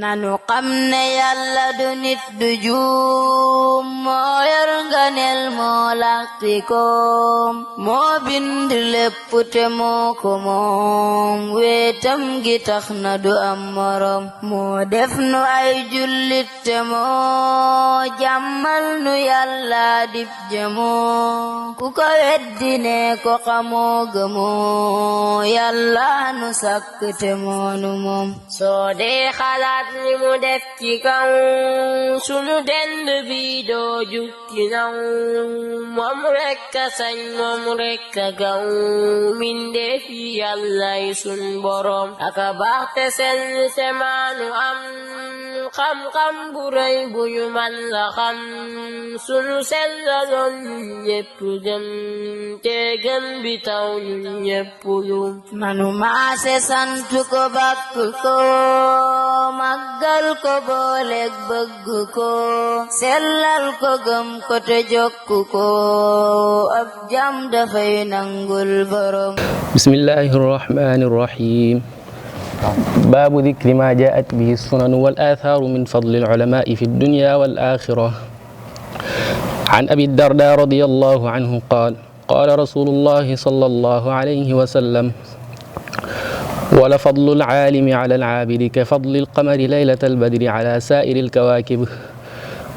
nanu xam ne yàlla du nit du juum moo yor nganeel moo làqi koom moo bind lépp te moo ko moom weetam gi tax na du am morom moo def nu ay jullit te moo jàmmal nu yàlla dib jëmoo ku ko weddi ne ko xamoo gëmoo yàlla nu sàkk te moonu moom soo dee xalaat li mu def ci kaw sunu dend bi doo jukki naw moom rekk a sañ moom rekk a gaw mindeef yi yàllay sun boroom aka baax te sell te maanu am xam-xam bu rëy bu ñu man la xam sunu sellaloon ñun ñépp gëm te gëm bi taw ñun ñépp lum nanu maase sant ko bàkk ko màggal ko booleeg bëgg ko sellal ko gëm ko te jokku ko ab jam dafay nangul borom bismillahi rahmani rahim باب ذكر ما جاءت به السنن والآثار من فضل العلماء في الدنيا والآخرة عن أبي الدرداء رضي الله عنه قال قال رسول الله صلى الله عليه وسلم ولفضل العالم على العابد كفضل القمر ليلة البدر على سائر الكواكب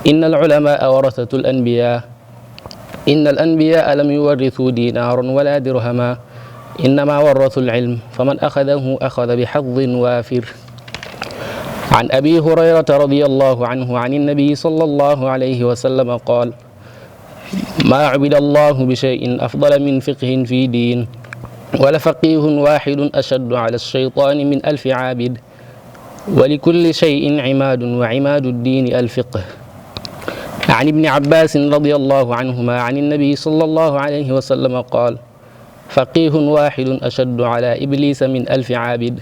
إن العلماء ورثة الأنبياء إن الأنبياء لم يورثوا دينارا ولا درهما إنما ورثوا العلم فمن أخذه أخذ بحظ وافر عن أبي هريرة رضي الله عنه عن النبي صلى الله عليه وسلم قال ما عبد الله بشيء أفضل من فقه في دين ولفقيه واحد أشد على الشيطان من 1000 عابد ولكل شيء عماد وعماد الدين الفقه عن ابن عباس رضي الله عنهما عن النبي صلى الله عليه وسلم قال فقيه واحد أشد على إبليس من 1000 عابد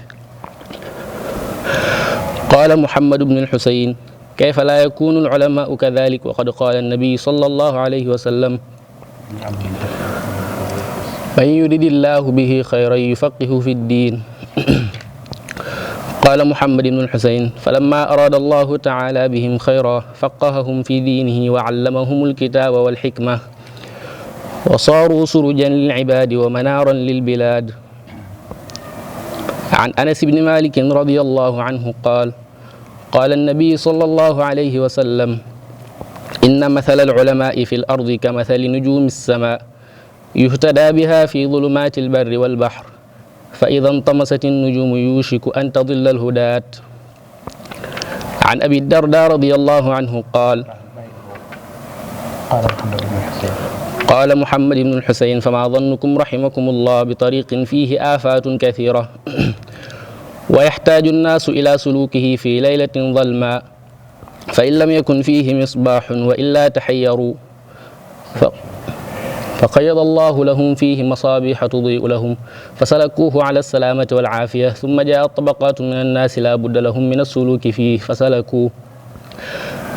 قال محمد بن الحسين كيف لا يكون العلماء كذلك وقد قال النبي صلى الله عليه وسلم من يرد الله به خيرا يفقه في الدين قال محمد بن الحسين فلما أراد الله تعالى بهم خيرا فقههم في دينه وعلمهم الكتاب والحكمة وصاروا سرجا للعباد ومنارا للبلاد عن أنس بن مالك رضي الله عنه قال قال النبي صلى الله عليه وسلم إن مثل العلماء في الأرض كمثل نجوم السماء يهتدى بها في ظلمات البر والبحر فإذا انطمست النجوم يوشك أن تضل الهداة عن أبي الدرداء رضي الله عنه قال قال محمد بن الحسين فما ظنكم رحمكم الله بطريق فيه آفات كثيرة ويحتاج الناس إلى سلوكه في ليلة ظلماء فإن لم يكن فيه مصباح وإلا تحيروا فقيض الله لهم فيه مصابيح تضيء لهم فسلكوه على السلامة والعافية ثم جاءت طبقات من الناس لا بد لهم من السلوك فيه فسلكوه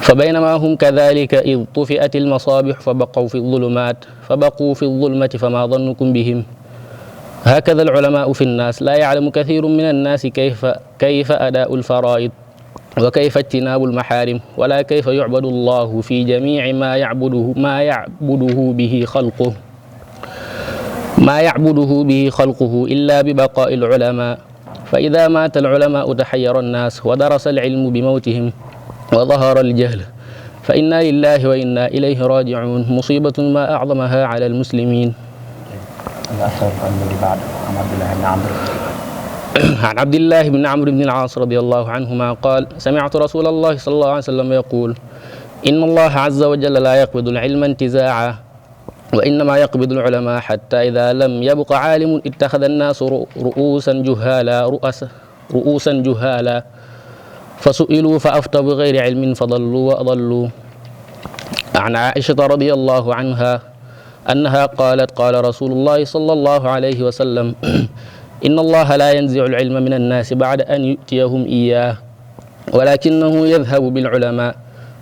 فبينما هم كذلك إذ طفئت المصابيح فبقوا في الظلمة فما ظنكم بهم هكذا العلماء في الناس لا يعلم كثير من الناس كيف أداء الفرائض وكيف اجتناب المحارم ولا كيف يعبد الله في جميع ما يعبده به خلقه إلا ببقاء العلماء فإذا مات العلماء تحير الناس ودرس العلم بموتهم وظهر الجهل فإنا لله وإنا إليه راجعون مصيبة ما أعظمها على المسلمين عن عبد الله بن عمرو بن العاص رضي الله عنهما قال سمعت رسول الله صلى الله عليه وسلم يقول إن الله عز وجل لا يقبض العلم انتزاعا وإنما يقبض العلماء حتى إذا لم يبق عالم اتخذ الناس رؤوسا جهالا فسئلوا فأفتوا بغير علم فضلوا وأضلوا عن عائشة رضي الله عنها أنها قالت قال رسول الله صلى الله عليه وسلم إن الله لا ينزع العلم من الناس بعد أن يؤتيهم إياه ولكنه يذهب بالعلماء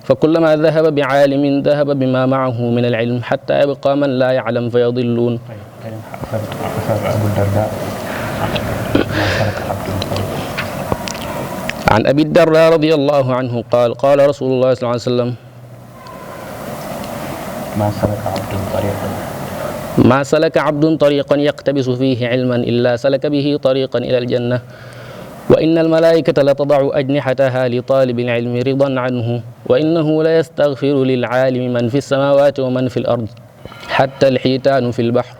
فكلما ذهب بعالم ذهب بما معه من العلم حتى يبقى من لا يعلم فيضلون عن أبي الدرداء رضي الله عنه قال قال رسول الله صلى الله عليه وسلم ما سلك عبد طريقا يقتبس فيه علما إلا سلك به طريقا إلى الجنة وإن الملائكة لتضع أجنحتها لطالب العلم رضا عنه وإنه ليستغفر للعالم من في السماوات ومن في الأرض حتى الحيتان في البحر.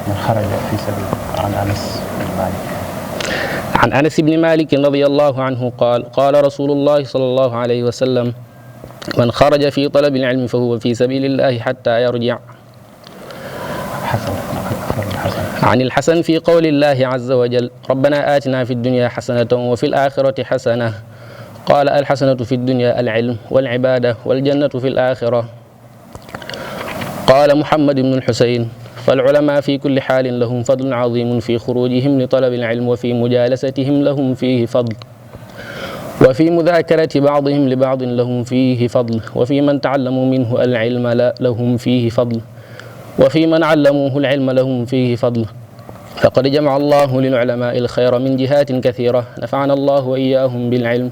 من خرج في سبيل عن أنس بن مالك. عن أنس بن مالك رضي الله عنه قال قال رسول الله صلى الله عليه وسلم من خرج في طلب العلم فهو في سبيل الله حتى يرجع. عن الحسن في قول الله عز وجل ربنا آتنا في الدنيا حسنة وفي الآخرة حسنة قال الحسنة في الدنيا العلم والعبادة والجنة في الآخرة. قال محمد بن الحسين فالعلماء في كل حال لهم فضل عظيم في خروجهم لطلب العلم وفي مجالستهم لهم فيه فضل وفي مذاكرة بعضهم لبعض لهم فيه فضل وفي من تعلموا منه العلم لهم فيه فضل وفي من علموه العلم لهم فيه فضل فقد جمع الله للعلماء الخير من جهات كثيرة نفعنا الله وإياهم بالعلم.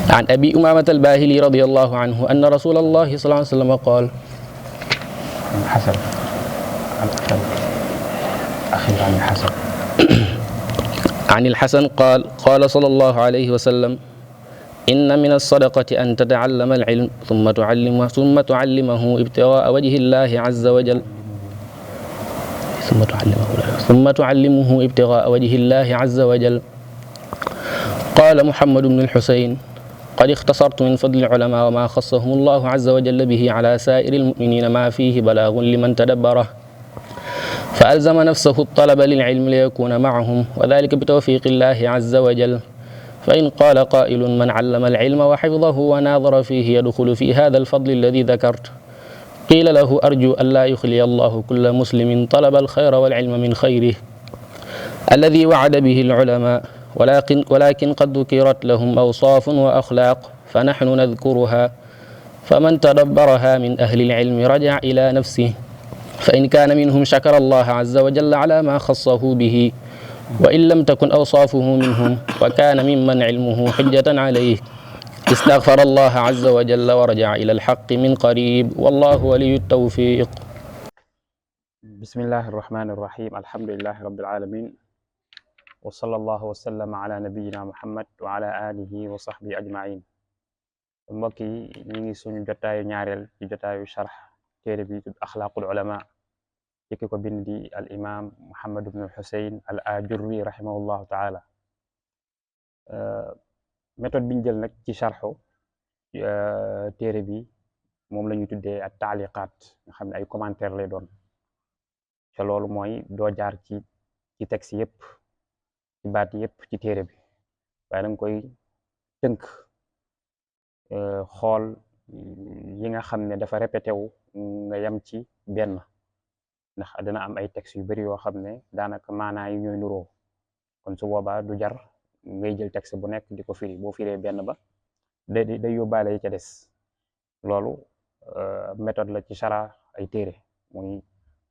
عن أبي أمامة الباهلي رضي الله عنه أن رسول الله صلى الله عليه وسلم قال عن الحسن قال قال صلى الله عليه وسلم إن من الصدقة أن تتعلم العلم ثم تعلمه ابتغاء وجه الله عز وجل ثم تعلمه ابتغاء وجه الله عز وجل. قال محمد بن الحسين قد اختصرت من فضل العلماء وما خصهم الله عز وجل به على سائر المؤمنين ما فيه بلاغ لمن تدبره فألزم نفسه الطلب للعلم ليكون معهم وذلك بتوفيق الله عز وجل. فإن قال قائل من علم العلم وحفظه وناظر فيه يدخل في هذا الفضل الذي ذكرت قيل له أرجو ألا يخلي الله كل مسلم طلب الخير والعلم من خيره الذي وعد به العلماء ولكن قد ذكرت لهم أوصاف وأخلاق فنحن نذكرها فمن تدبرها من أهل العلم رجع إلى نفسه فإن كان منهم شكر الله عز وجل على ما خصه به وإن لم تكن أوصافه منهم وكان ممن علمه حجة عليه استغفر الله عز وجل ورجع إلى الحق من قريب والله ولي التوفيق. بسم الله الرحمن الرحيم الحمد لله رب العالمين وصلى الله وسلم على نبينا محمد وعلى آله وصحبه أجمعين. mbokk yi ñu ngi suñu jotaayu ñaareel ci jotaayu sharx téere bi tudd axlaaqul ulama ci ki ko bindi al imam Muhammad ibn al-Husayn al Ajurri rahimahullahu taala. méthode biñ jël nag ci sharxu téere bi moom la ñu tuddee ak taaliqaat nga xam ne ay commentaire lay doon te loolu mooy doo jaar ci texte yëpp ci baat yëpp ci téere bi waaye danga koy tënk xool yi nga xam ne dafa répété wu nga yam ci benn ndax dana am ay texte yu bari yoo xam ne daanaka maanaa yi ñooy nuroo kon su boobaa du jar ngay jël texte bu nekk di ko firi boo firee benn ba day yóbbaale yi ca des loolu méthode la ci chara ay téere muy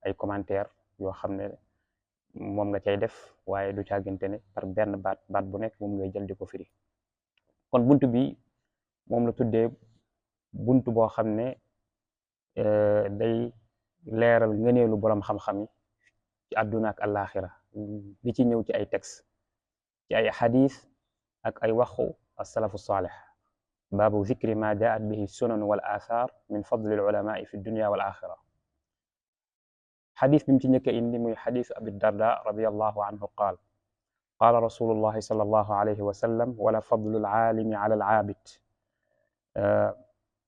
ay commentaire yoo xam ne moom nga cay def waaye du càggante ne par benn baat bu nekk moom ngay jël di ko firi. kon buntu bi moom la tuddee buntu boo xam ne day leeral ngëneelu boroom xam-xam yi ci àdduna ak àllaaxira li ci ñëw ci ay texte ci ay xadis ak ay waxu as-salafu saalih baabu zikri ma jaat bihi sunan wal athar min fadli al-ulamaai fi dunya wal axira. xadis bi mu ci njëkk a indi muy xadisu abi darda radiyallahu anhu qaal qaala rasulullahi sallallahu alayhi wa sallam wala fadlu al-aalimi ala al-aabid.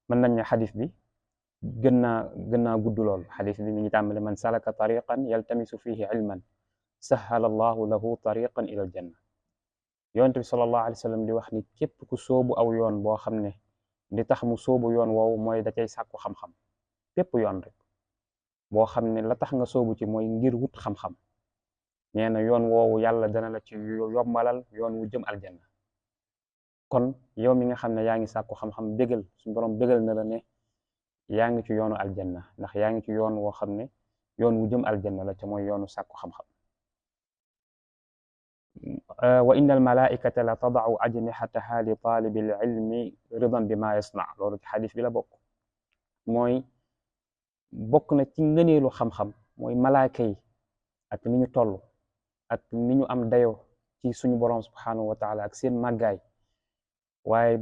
mën nañ ne xadis bi gën naa gudd lool. xadis bi mi ngi tàmbale man salaka tariqan yaltamisu fihi ilman sahala allahu lahu tariqan ila aljanna. yonent bi sallallahu alayhi wa sallam di wax ni képp ku soobu aw yoon boo xam ne di tax mu soobu yoon woowu mooy da cay sàkku xam-xam bépp yoon rek boo xam ne la tax nga soobu ci mooy ngir wut xam-xam nee na yoon woowu yàlla dana la ci yombalal yoon wu jëm aljanna. kon yow mi nga xam ne yaa ngi sàkku xam-xam bégal suñu borom bégal na la ne yaa ngi ci yoonu aljanna ndax yaa ngi ci yoon woo xam ne yoon wu jëm aljanna la ca mooy yoonu sàkku xam-xam. wa inna al malaikata la tadau ajnihataha li talibi al ilmi ridan bi ma yasna loolu ci xadis bi la bokk mooy bokk na ci ngëneelu xam-xam mooy malaaka yi ak ni ñu toll ak ni ñu am dayo ci suñu borom subhanahu wa taala ak seen màggaay waaye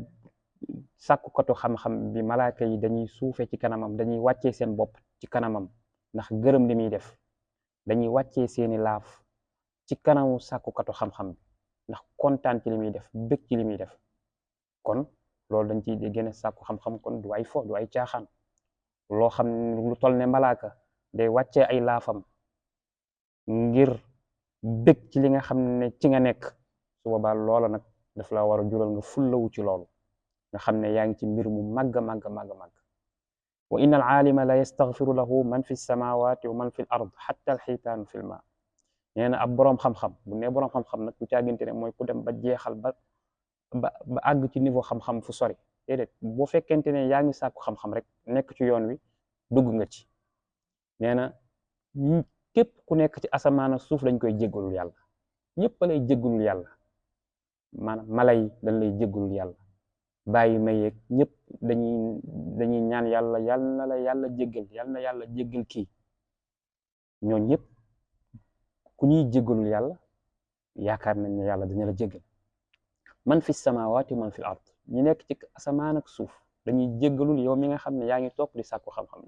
sàkkukatu xam-xam bi malaaka yi dañuy suufe ci kanamam dañuy wàccee seen bopp ci kanamam ndax gërëm li muy def dañuy wàccee seeni laaf ci kanamu sàkkukatu xam-xam bi ndax kontaan ci li muy def bëgg ci li muy def kon loolu dañ ciy gën a sàkku xam-xam kon du ay fo du ay caaxaan loo xam lu toll ne malaaka day wàccee ay laafam ngir bëgg ci li nga xam ne ci nga nekk su boobaa loola nag daf la war a jural nga fullawu ci loolu nga xam ne yaa ngi ci mbir mu màgg màgg màgg màgg wa inna al aalima la yastaghfiru lahu man fi samawati wa man fi l ard xatta al xiitaanu fi l ma nee na ab boroom xam-xam bu ne boroom xam-xam nag bu caaginte ne mooy ku dem ba jeexal ba àgg ci niveau xam-xam fu sori déedéet boo fekkente ne yaa ngi sàkku xam-xam rek nekk ci yoon wi dugg nga ci nee na képp ku nekk ci asamaan ak suuf dañ koy jéggalul yàlla ñëpp lay jéggalul yàlla maanaam mala yi dañ lay jéggalul yàlla bàyyi mayeeg ñëpp dañuy ñaan yàlla yàlla na la yàlla jéggal yàlla na yàlla jéggal kii ñooñu ñëpp ku ñuy jéggalul yàlla yaakaar nañ ne yàlla dina la jéggal man fi samawati man fi ard ñu nekk ci asamaan ak suuf dañuy jéggalul yow mi nga xam ne yaa ngi topp di sàkku xam-xam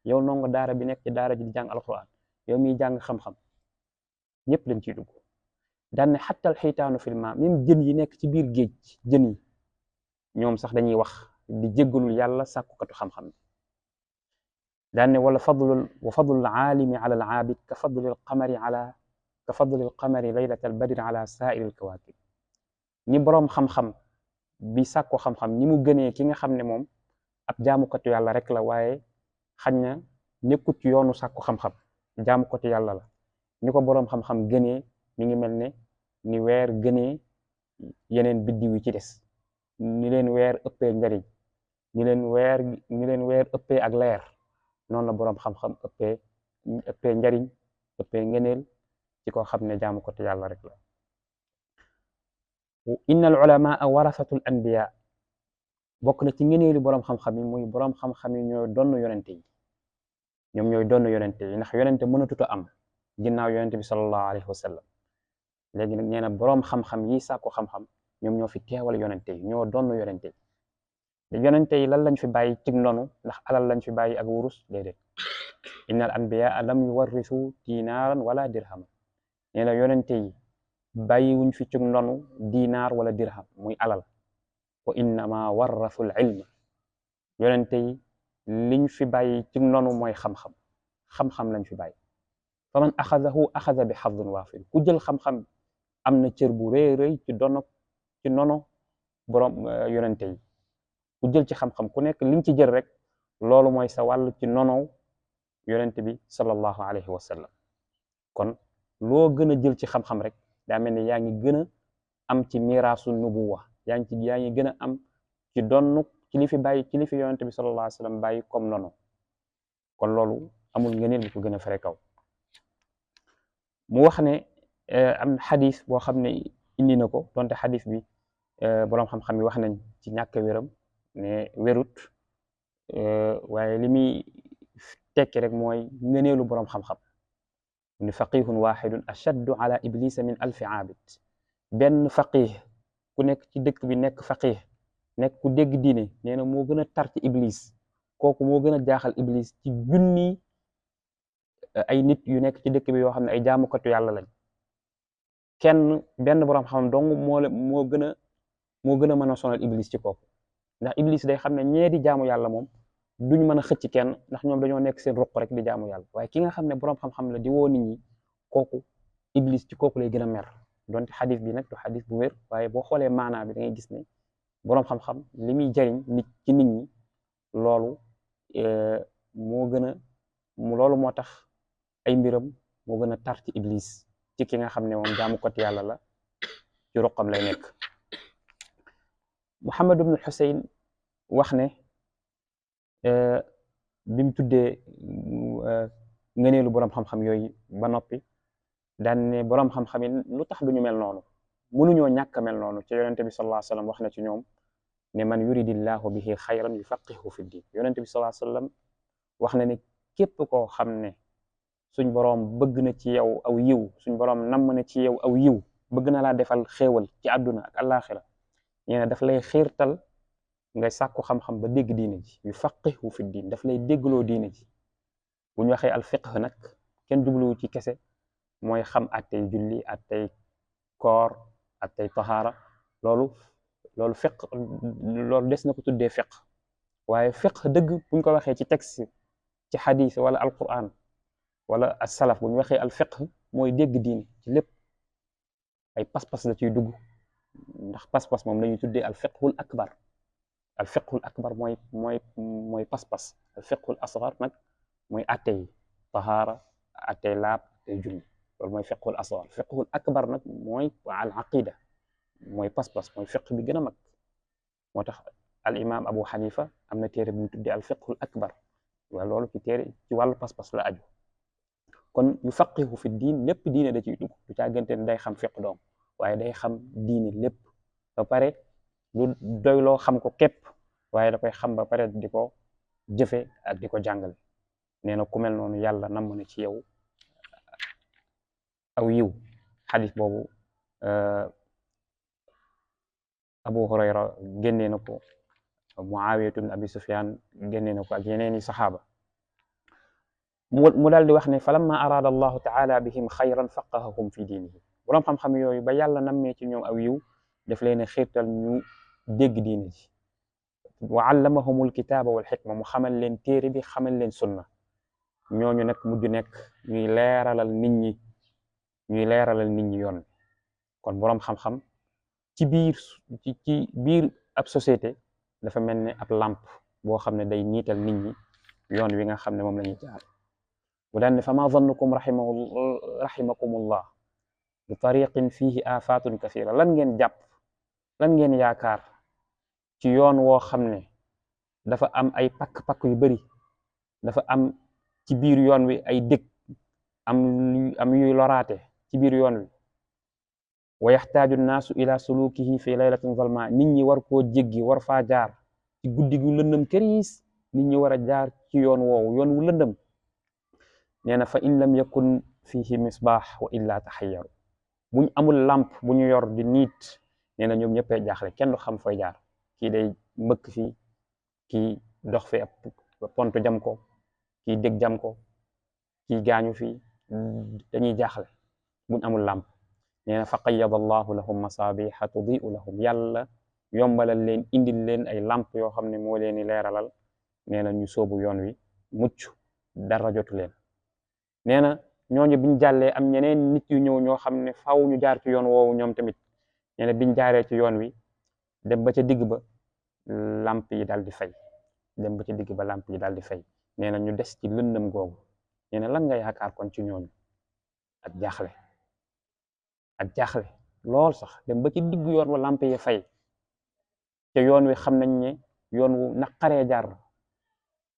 yow ndongo daara bi nekk ci daara ji di jàng alquran yow miy jàng xam-xam ñëpp dañ ciy dugg daan ne xattal xiitaanu fil ma même jën yi nekk ci biir géej jën yi ñoom sax dañuy wax di jéggalul yàlla sàkkukatu xam-xam bi daan ne wala fadlul aalimi ala al aabid ka fadlil qamari laylat al badri ala saairi al kawaakib ni boroom xam-xam bi sàkku xam-xam ni mu gënee ki nga xam ne moom ab jaamukatu yàlla rek la waaye xañ na nekkut ci yoonu sàkku xam-xam jaamukatu yàlla la ni ko boroom xam-xam gënee mi ngi mel ne ni weer gënee yeneen biddiw yi ci des ni leen weer ëppee njariñ ni leen weer ëppee ak leer noonu la boroom xam-xam ëppee njariñ ëppee ngëneel ci koo xam ne jaamukatu yàlla rek la inna al ulamaa warasatul anbiya bokk na ci ngëneelu boroom xam-xam yi muy boroom xam-xam yi ñooy donn yonente yi ñoom ñooy donn yonente yi ndax yonente mënatut a am ginnaaw yonente bi sallallahu alayhi wa sallam léegi nag nee na boroom xam-xam yi sàkku xam-xam ñoom ñoo fi teewal yonente yi ñoo donn yonente yi yonente yi lan lañ fi bàyyi cig ndonu ndax alal lañ fi bàyyi ak wurus déedéet inna al anbiya lam yuwarrisu dinaaran wala dirhaman nee na yonente yi bàyyi wuñ fi cig ndonu dinaar wala dirham muy alal wa innama warrasul ilma yonente yi liñ fi bàyyi cig ndonu mooy xam-xam lañ fi bàyyi faman axadahu axada bi xadin waafir ku jël xam-xam am na cër bu rëy rëy ci nono boroom yonente yi ku jël ci xam-xam ku nekk liñ ci jël rek loolu mooy sa wàll ci nonow yonente bi sallallahu alayhi wa sallam kon loo gën a jël ci xam-xam rek daa mel ne yaa ngi gën a am ci miraasu nubuwa yaa ngi gën a am ci donnu ci li fi yonente bi sallallahu alayhi wa sallam bàyyi comme nono kon loolu amul ngëneel bu ko gën a fere kaw mu wax ne am xadis boo xam ne indi na ko donte xadis bi boroom xam-xam yi wax nañ ci ñàkk wéram ne wérut waaye li muy tekki rek mooy ngëneelu boroom xam-xam ni faqihun waxidun ashaddu ala iblisa min alfi aabid benn faqih ku nekk ci dëkk bi nekk faqih nekk ku dégg diine nee na moo gën a tar ci iblis kooku moo gën a jaaxal iblis ci junni ay nit yu nekk ci dëkk bi yoo xam ne ay jaamukatu yàlla lañ benn boroom xam dong moo gën a mën a sonal iblis ci kooku ndax iblis day xam ne ñee di jaamu yàlla moom duñ mën a xëcc kenn ndax ñoom dañoo nekk seen ruq rek di jaamu yàlla waaye ki nga xam ne boroom xam-xam la di woo nit ñi kooku iblis ci kooku lay gën a mer donte xadis bi nag du xadis bu wér waaye boo xoolee maanaa bi da ngay gis ne boroom xam-xam li muy jariñ ci nit ñi loolu loolu moo tax ay mbiram moo gën a tar ci iblis ci ki nga xam ne moom jaamukot yàlla la ci ruqam lay nekk Muhammad ibn Xuseyn wax ne bi mu tuddee ngëneelu boroom xam-xam yooyu ba noppi daan ne boroom xam-xam yi lu tax duñu mel noonu mënuñoo ñàkk a mel noonu ci yonente bi sallallahu alayhi wasallam wax na ci ñoom ne man yuridillahu bihi xayran yufaqihu fi ddin yonente bi sallallahu alayhi wasallam wax na ne képp koo xam ne suñ boroom bëgg na ci yow aw yiw suñ boroom namm na ci yow aw yiw bëgg na laa defal xéewal ci àdduna ak àllaaxira nee na daf lay xiirtal ngay sàkku xam-xam ba dégg diine ji yufaqihu fi ddin daf lay déggloo diine ji bu ñu waxee al fiqh nag kenn jubluwu ci kese mooy xam attey julli attey koor attey tahaara loolu fiqh loolu des na ko tuddee fiqh waaye fiqh dëgg buñ ko waxee ci texte ci xadis wala alquran wala as-salaf bu ñu waxee al fiqh mooy dégg diine ci lépp ay pas-pas la ciy dugg ndax pas-pas moom la ñuy tuddee al fiqhul akbar al fiqhul akbar mooy pas-pas al fiqhul asgar nag mooy attey tahaara attey laab attey julli loolu mooy fiqhul asgar fiqhul akbar nag mooy al aqida mooy pas-pas mooy fiq bi gën a mag moo tax al imam Abu Hanifa am na téere bu ñu tuddee al fiqhul akbar waaye loolu ci téere ci wàllu pas-pas la aju kon yufaqihu fi diin lépp diine da ciy dugg du càggante ne day xam fiq doom waaye day xam diine lépp ba pare du doyloo xam ko képp waaye da koy xam ba pare di ko jëfe ak di ko jàngale nee na ku mel noonu yàlla namm na ci yow aw yiw xadis boobu Abu Hurayra génnee na ko Muawiyatu ibn Abi Sufyan génnee na ko ak yeneeni saxaaba mu daal di wax ne falamma araada allahu taala bihim xayran faqahahum fi diinihi boroom xam-xam yooyu ba yàlla nammee ci ñoom aw yiw daf leen a xiirtal ñu dégg diine ji wa allamahum alkitaaba wal xikma mu xamal leen téere bi xamal leen sunna ñooñu nag mujj nekk ñuy leeralal nit ñi yoon kon boroom xam-xam ci biir ab société dafa mel ne ab lamp boo xam ne day niital nit ñi yoon wi nga xam ne moom la ñuy jaar bu daan ne fa ma zannukum rahimakumullah bi tariqin fihi afatun kathira lan ngeen jàpp lan ngeen yaakaar ci yoon woo xam ne dafa am ay pakk-pakk yu bari dafa am ci biir yoon wi ay dëkk am yuy loraate ci biir yoon wi wa yaxtaaju nnaasu ila sulukihi fi laylatin zalma nit ñi war koo jéggi war faa jaar ci guddi gu lëndëm këriis nit ñi war a jaar ci yoon woowu yoon wu lëndëm nee na fa in lam yakun fihi misbaax wa illa taxayaru buñ amul lamp bu ñu yor di niit nee na ñoom ñëppay jaaxle kenn du xam fooy jaar kii day mbëkk fii kii dox fi ab pont jam ko kii dég jam ko kii gaañu fii dañuy jaaxle buñ amul lamp nee na fa qayyada allahu lahum masaabiha tudiu lahum yàlla yombalal leen indil leen ay lamp yoo xam ne moo leen di leeralal nee na ñu soobu yoon wi mucc dara jotu leen nee na ñooñu biñ jàllee am ñeneen nit yu ñëw ñoo xam ne faaw ñu jaar ci yoon woowu ñoom tamit nee na biñ jaaree ci yoon wi dem ba ca digg ba lamp yi daal di fay dem ba ca digg ba lamp yi daal di fay nee na ñu des ci lëndëm googu nee na lan nga yaakaar kon ci ñooñu ak jaaxle lool sax dem ba ci digg yoon wa lamp yi fay te yoon wi xam nañ ne yoon wu naqaree jaar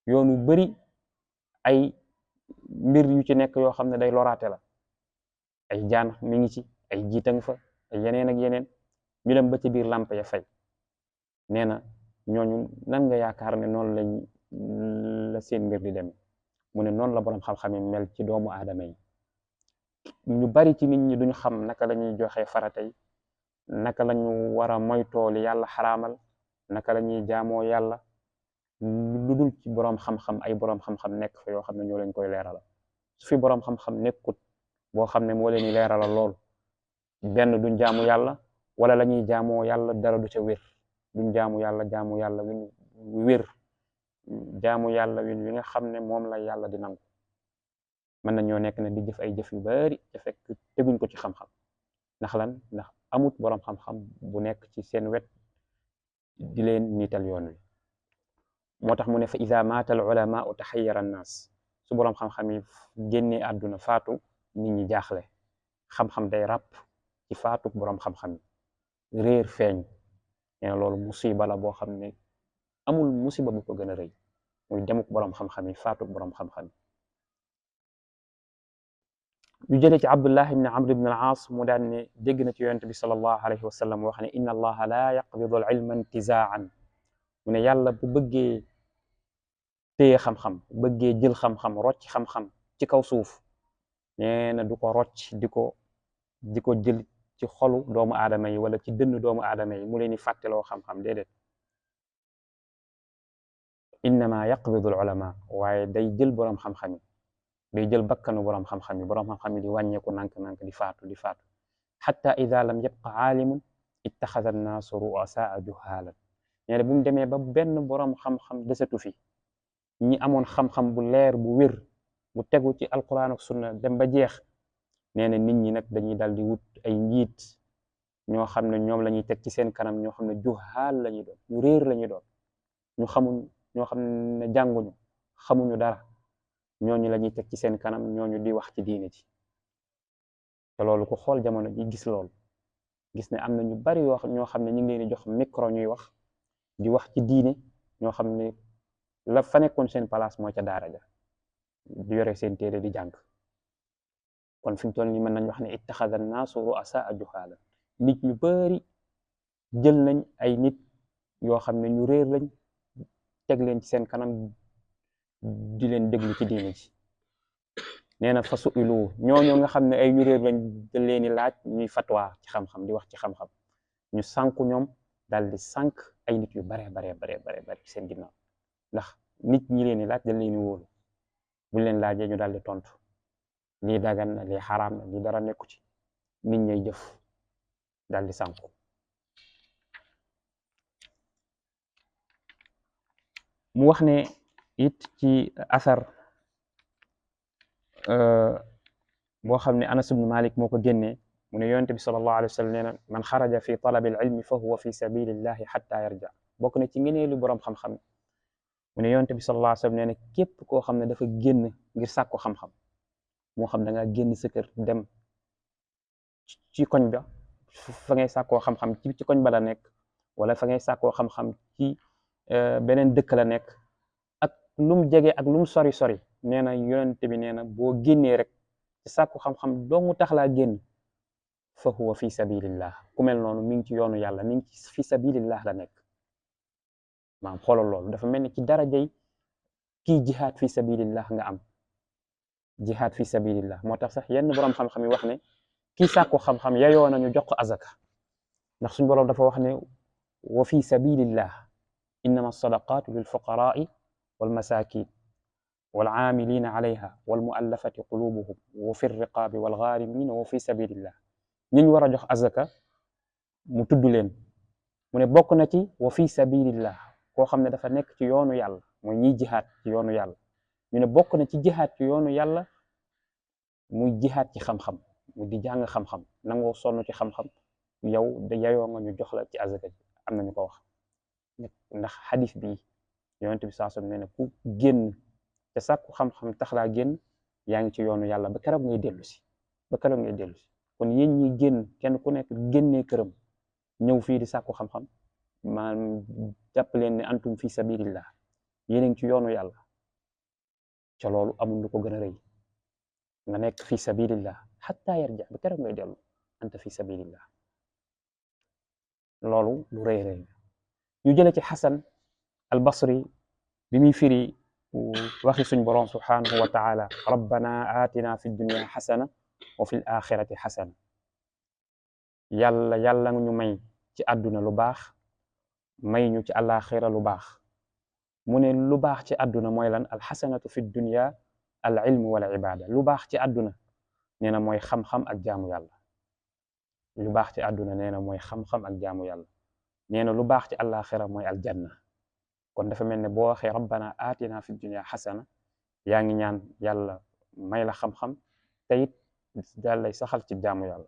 yoon wu bari ay mbir yu ci nekk yoo xam ne day loraate la ay jaan mi ngi ci ay jiitang fa ay yeneen ak yeneen ñu dem ba ci biir lamp ya fay nee na ñooñu nan nga yaakaar ne noonu la seen mbir di dem mu ne noonu la boroom xam-xam yi mel ci doomu aadama yi ñu bari ci nit ñi duñu xam naka la ñuy joxe farata yi naka la ñu war a moytoo li yàlla xaraamal naka la ñuy jaamoo yàlla lu dul ci boroom xam-xam ay boroom xam-xam nekk fa yoo xam ne ñoo leen koy leeralal su fi boroom xam-xam nekkut boo xam ne moo leen di leeralal loolu benn duñ jaamu yàlla wala la ñuy jaamoo yàlla dara du ca wér duñ jaamu yàlla win wér jaamu yàlla win wi nga xam ne moom la yàlla di nangu mën na ñoo nekk ne di jëf ay jëf yu bari te fekk teguñ ko ci xam-xam ndax lan ndax amut boroom xam-xam bu nekk ci seen wet di leen niital yoon wi moo tax mu ne fa ida maata al ulamaau taxayara annaas su boroom xam-xam yi génnee àdduna faatu nit ñi jaaxle xam-xam day ràpp ci faatu boroom xam-xam yi réer feeñ nee na loolu musiba la boo xam ne amul musiba bu ko gën a rëy muy demuk boroom xam-xam yi faatu boroom xam-xam yi ñu jëlee ci Abdullah ibn Amr ibn al-Aas mu daan ne dégg na ci yonent bi sallallahu alayhi wa sallam wax ne inna allaha la yaqbidu al-ilma intizaan mu ne yàlla bu bëggee téye xam-xam bu bëggee jël xam-xam rocc xam-xam ci kaw suuf nee na du ko rocc di ko jël ci xolu doomu aadama yi wala ci dënn doomu aadama yi mu leen di fàtteloo xam-xam déedéet innama yaqbidu al-ulama waaye day jël boroom xam-xam yi day jël bakkanu boroom xam-xam yi boroom xam-xam yi di wàññeeku nank-nank di faatu xatta ida lam yabqa aalimun ittaxada annaasu ru'asaa juhaalan nee na bu mu demee ba benn boroom xam-xam desatu fi ñi amoon xam-xam bu leer bu wér bu tegu ci alquran ak sunna dem ba jeex nee na nit ñi nag dañuy dal di wut ay njiit ñoo xam ne ñoom la ñuy teg ci seen kanam ñoo xam ne juhaal la ñuy doon ñu réer la ñuy doon ñu xamul ñoo xam ne jànguñu xamuñu dara ñooñu la ñuy teg ci seen kanam ñooñu di wax ci diine ji te loolu ku xool jamono ji gis loolu gis ne am na ñu bari ñoo xam ne ñu ngi leen di jox micro ñuy wax di wax ci diine ñoo xam ne la fa nekkoon seen place mooy ca daara ja di yore seen téere di jàng kon fi mu toll nii mën nañ wax ne ittaxada annaasu ru'asaa juhaala nit ñu bari jël nañ ay nit yoo xam ne ñu réer lañ teg leen ci seen kanam di leen déglu ci diine ji nee na fa su'ilu ñooñu nga xam ne ay ñu réer lañ dañ leen di laaj ñuy fatwa ci xam-xam di wax ci xam-xam ñu sànku ñoom daal di sànk ay nit yu bare ci seen ginnaaw ndax nit ñi leen di laaj dañ leen di wóolu buñ leen laajee ñu daal di tontu lii dagan na lii xaraam na lii dara nekku ci nit ñay jëf daal di sànku mu wax ne it ci asar boo xam ne Anas ibn Malik moo ko génnee mu ne yonent bi sallallahu alayhi wa sallam nee na man xaraja fi talabi al-ilmi fa huwa fi sabilillahi xatta yarja bokk na ci ngeneelu boroom xam-xam mu ne yonent bi sallallahu alayhi wa sallam nee na képp koo xam ne dafa génn ngir sàkku xam-xam moo xam da nga génn sa kër dem ci koñ ba fa ngay sàkkoo xam-xam ci koñ ba la nekk wala fa ngay sàkkoo xam-xam ci beneen dëkk la nekk ak lu mu jege ak lu mu sori nee na yonent bi nee na boo génnee rek ci sàkku xam-xam doomu tax laa génn fa huwa fi sabilillah ku mel noonu mi ngi ci yoonu yàlla mi ngi ci fi sabilillah la nekk maam xoolal loolu dafa mel ni ci darajay kii jihaad fi sabilillah nga am jihaad fi sabilillah moo tax sax yenn boroom xam-xam yi wax ne kii sàkku xam-xam yayoo nañu jox ko azaka ndax suñu boroom dafa wax ne wa fi sabilillah innama sadaqatu lil fuqaraai wal masakin wal aamilina alayha wal muallafati qulubuhum wa fi riqaabi wal gharimina wa fi sabilillah ñi ñu war a jox azaka mu tudd leen mu ne bokk na ci wa fi sabilillah koo xam ne dafa nekk ci yoonu yàlla mooy ñiy jihaad ci yoonu yàlla ñu ne bokk na ci jihaad ci yoonu yàlla muy jihaad ci xam-xam mu di jàng xam-xam nangoo sonn ci xam-xam yow da yayoo nga ñu jox la ci azaka ji am na ñu ko wax ndax xadis bi yonent bi saa nee na ku génn te sàkku xam-xam tax laa génn yaa ngi ci yoonu yàlla ba keroog ngay dellu si kon yéen ñi génn kenn ku nekk génnee këram ñëw fii di sàkku xam-xam maanaam jàpp leen ne antum fi sabilillah yéen a ngi ci yoonu yàlla ca loolu amul lu ko gën a rëy nga nekk fi sabilillah xatta yarja ba keroog ngay dellu anta fi sabilillah loolu lu rëy ñu jële ci Xasan al Basri bi muy firi waxi suñ boroom subhanahu wa taala rabbana atina fi dunya xasana wa fil axirati xasana yàlla nga ñu may ci àdduna lu baax may ñu ci àllaaxira lu baax mu ne lu baax ci àdduna mooy lan alxasanatu fi dunya al ilmu wal ibada lu baax ci àdduna nee na mooy xam-xam ak jaamu yàlla lu baax ci àdduna nee na mooy xam-xam ak jaamu yàlla nee na lu baax ci àllaaxira mooy aljanna kon dafa mel ne boo waxee rabbana atina fi dunya xasana yaa ngi ñaan yàlla may la xam-xam te it daal lay saxal ci jaamu yàlla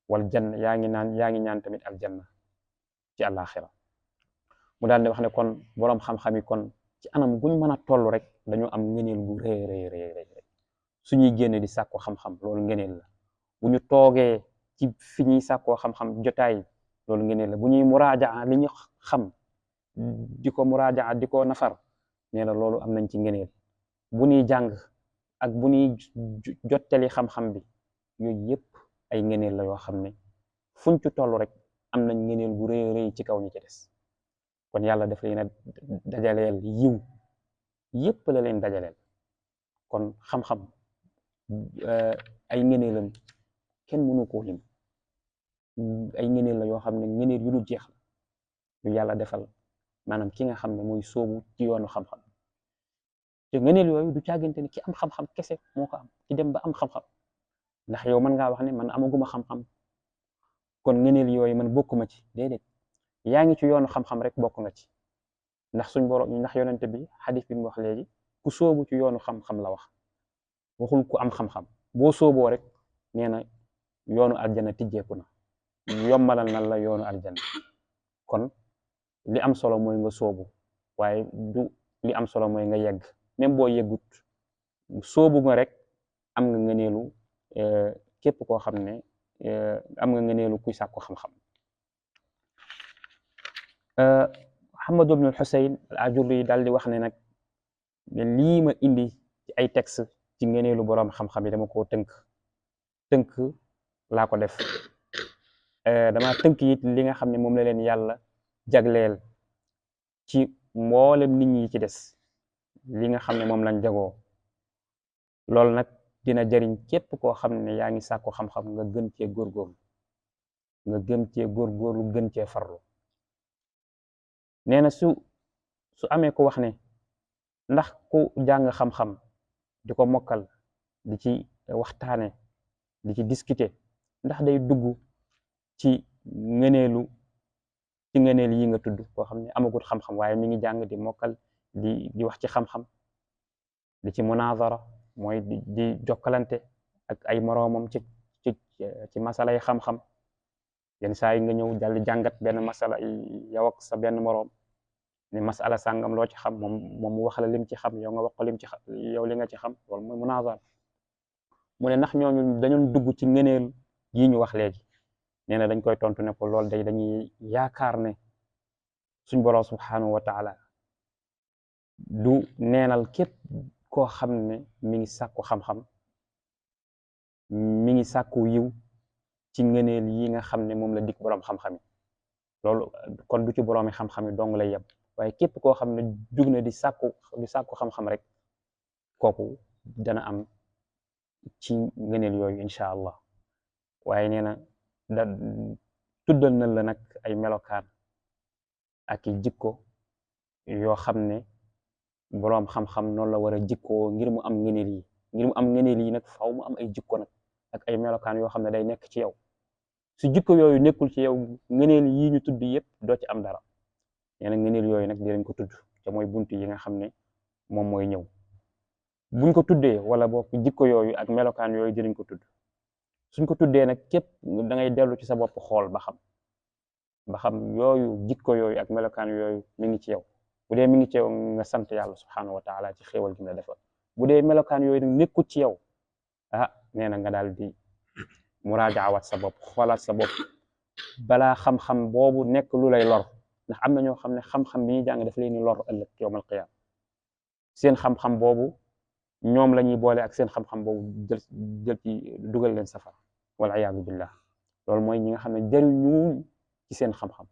wal janna yaa ngi ñaan tamit aljanna ci àllaaxira mu daal di wax ne kon boroom xam-xam yi kon ci anam guñ mën a toll rek dañoo am ngëneel gu rëy suñuy génne di sàkko xam-xam loolu ngëneel la bu ñu toogee ci fi ñuy sàkkoo xam-xam jotaay loolu ngëneel la bu ñuy muraajaa li ñu xam di ko muraajaa di ko nafar nee na loolu am nañ ci ngëneel bu ñuy jàng ak bu ñuy jottali xam-xam bi yooyu yëpp ay ngëneel la yoo xam ne fuñ ci toll rek am nañ ngëneel gu rëy rëy ci kaw ñi ci des kon yàlla daf leen a dajaleel yiw yëpp la leen dajaleel kon xam-xam ay ngëneelam kenn mënu koo lim ay ngëneel la yoo xam ne ngëneel yu dul jeex la yu yàlla defal maanaam ki nga xam ne mooy sóobu ci yoonu xam-xam te ngëneel yooyu du caagante ni ki am xam-xam kese moo ko am ki dem ba am xam-xam ndax yow mën ngaa wax ne man amaguma xam-xam kon ngëneel yooyu man bokkuma ci déedéet yaa ngi ci yoonu xam-xam rek bokk nga ci ndax suñ borom ndax yonente bi xadis bi mu wax léegi ku sóobu ci yoonu xam-xam la wax waxul ku am xam-xam boo sóoboo rek nee na yoonu aljana tijjeeku na yombalal na la yoonu aljana kon li am solo mooy nga sóobu waaye du li am solo mooy nga yegg même boo yeggut sóobu nga rek am nga ngëneelu képp koo xam ne am nga ngëneelu kuy sàkku xam-xam Muhammad ibn al-Husayn al-Ajurri daal di wax ne nag ne lii ma indi ci ay texte ci ngëneelu boroom xam-xam yi dama koo tënk laa ko def dama tënk it li nga xam ne moom la leen yàlla jagleel ci mboolem nit ñi ci des li nga xam ne moom lañ jagoo loolu nag dina jariñ képp koo xam ne yaa ngi sàkku xam-xam nga gën cee góorgóorlu gën cee farlu nee na su amee ko wax ne ndax ku jàng xam-xam di ko mokkal di ci waxtaane di ci discuter ndax day dugg ci ngëneel yi nga tudd koo xam ne amagut xam-xam waaye mi ngi jàng di mokkal di wax ci xam-xam di ci munazara mooy di jokkalante ak ay moroomam ci masala yi xam-xam yenn saa yi nga ñëw dal di jàngat benn masala yow ak sa benn moroom ne masala sàngam loo ci xam moom mu wax la lim ci xam yow nga wax ko lim ci xam yow li nga ci xam loolu mooy munazara mu ne ndax ñooñu dañu dugg ci ngëneel yi ñu wax léegi nee na dañ koy tontu ne ko loolu day dañuy yaakaar ne suñ borom subhanahu wa taala du neenal képp koo xam ne mi ngi sàkku xam-xam mi ngi sàkku yiw ci ngëneel yi nga xam ne moom la dik boroom xam-xam yi loolu kon du ci boroomi xam-xam yi dong lay yem waaye képp koo xam ne jug na di sàkku xam-xam rek kooku dana am ci ngëneel yooyu incha allah waaye nee na tuddal na la nag ay melokaan ak i jikko yoo xam ne boroom xam-xam noonu la war a jikkoo ngir mu am ngëneel yi nag faaw mu am ay jikko nag ak ay melokaan yoo xam ne day nekk ci yow su jikko yooyu nekkul ci yow ngëneel yi ñu tudd yëpp doo ci am dara nee na ngëneel yooyu nag dinañ ko tudd te mooy bunt yi nga xam ne moom mooy ñëw buñ ko tuddee wala boog jikko yooyu ak melokaan yooyu dinañ ko tudd suñ ko tuddee nag képp da ngay dellu ci sa bopp xool ba xam yooyu jikko yooyu ak melokaan yooyu mi ngi ci yow bu dee mi ngi ci yow nga sant yàlla subhanahu wa taala ci xéewal gi la defal bu dee melokaan yooyu nag nekkul ci yow nee na nga daal di muraajaawat sa bopp xoolaat sa bopp balaa xam-xam boobu nekk lu lay lor ndax am na ñoo xam ne xam-xam bi ñuy jàng daf leen ni lor ëllëg yawmal qiyaama seen xam-xam boobu ñoom la ñuy boole ak seen xam-xam boobu jël ci dugal leen safara wal iyaadu billah loolu mooy ñi nga xam ne jëriñu ci seen xam-xam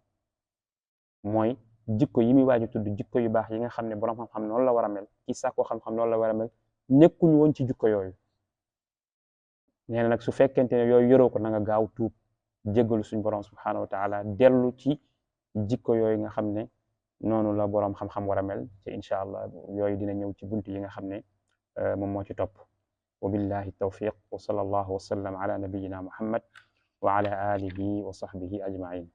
mooy jikko yi muy waaju tudd jikko yu baax yi nga xam ne borom xam-xam noonu la war a mel ci sàkko xam-xam noonu la war a mel nekkuñu woon ci jikko yooyu nee na nag su fekkente ne yooyu yoroo ko na nga gaaw tuub jéggalu suñ borom subhanahu wa taala dellu ci jikko yooyu nga xam ne noonu la borom xam-xam war a mel te incha allah yooyu dina ñëw ci bunt yi nga xam ne moom moo ci topp wa billahi tawfiq wa sallallahu wa sallam ala nabiyina muhammad wa ala alihi wa sahbihi ajmain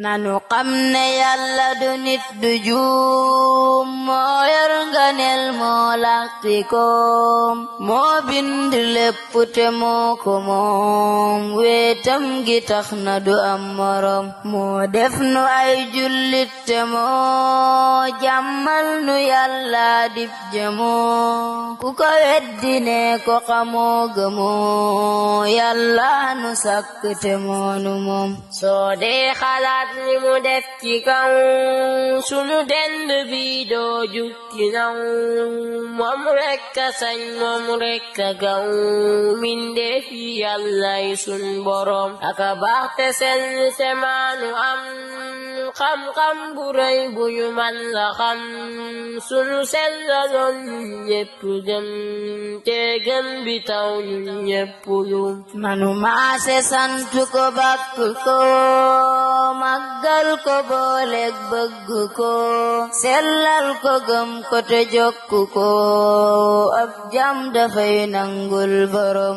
nanu xam ne yàlla du nit du juum moo yor nganeel moo làqi koom moo bind lépp te moo ko moom weetam gi tax na du am morom moo def nu ay jullit te moo jàmmal nu yàlla dib jëmoo ku ko weddi ne ko xamoo gëmoo yàlla nu sàkk te moo nu moom soo dee xalaat ak li mu def ci kaw sunu dend bi doo jukki naw moom rekk a sañ moom rekk a gaw mindeef yi Yàllay sun borom aka baax te sell te maanu am xam-xam bu rëy bu ñu man la xam sunu sellaloon ñépp gëm te gëm bi taw ñu ñépp lu manu maase sant ko bakk ko màggal ko booleeg bëgg ko sellal ko gëm ko te jokk ko ab jam dafay nangul borom